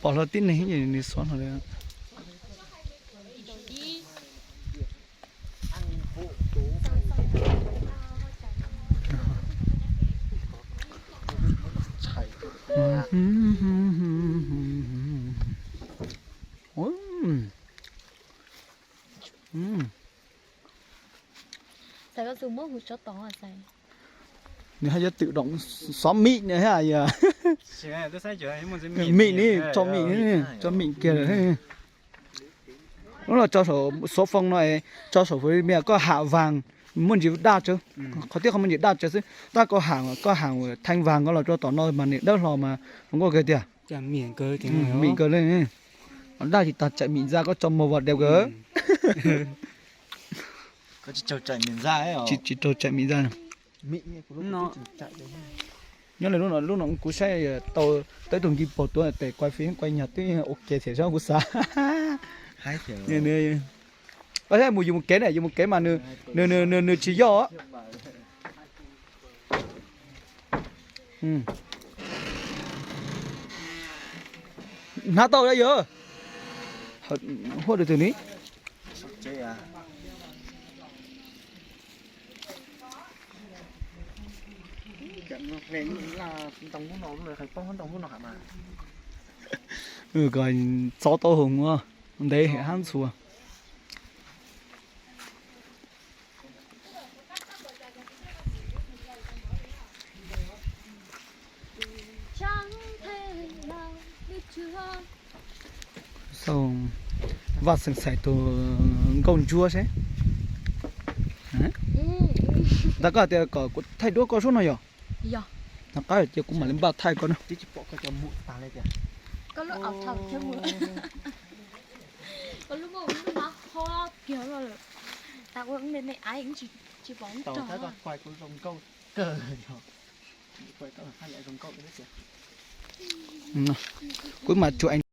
Pom hlo tib neeg nws xuav hlo li. Nws haj yog twm doom xov mim ne haj yog. Mim ni, tso mim, tso mim kiag lawm. Lub no tso saum số phone no, tso saum Facebook koj ham vàng, muaj ntsis daj tsawv. Qhov tib qhov muaj ntsis daj tsawv xwb, tab koj ham, koj ham thanh vàng koj los rau tom no mas nws dawb hlo mas zoo nkauj kawg tiag. Mim kawg li. Daj tsis tag, chạy mịn da koj tso màu vàng đẹp kawg. Tsis raug chạy mịn da. Nyob li lub no, lub no kuv saib tau, tau ib tug nkij pog tuav tes quay phim quay nyuag twb ua ke thiab sab kuv xav. Mus yus mus kev na, yus mus kev mas nws, nws, nws, nws tsis yoj. Hnav tau yog. Huaj tus ni. Kom txob tau hoo ua ntev hab ntxhua. Xauj, Vaj Xeem Xais tus nkauj ntsuab seb. Ntawd koj tias kom kuv thaij duab koj suab no yog? Nov qab ces kuv mam li npaj thaij koj na. Kuv mas tsuas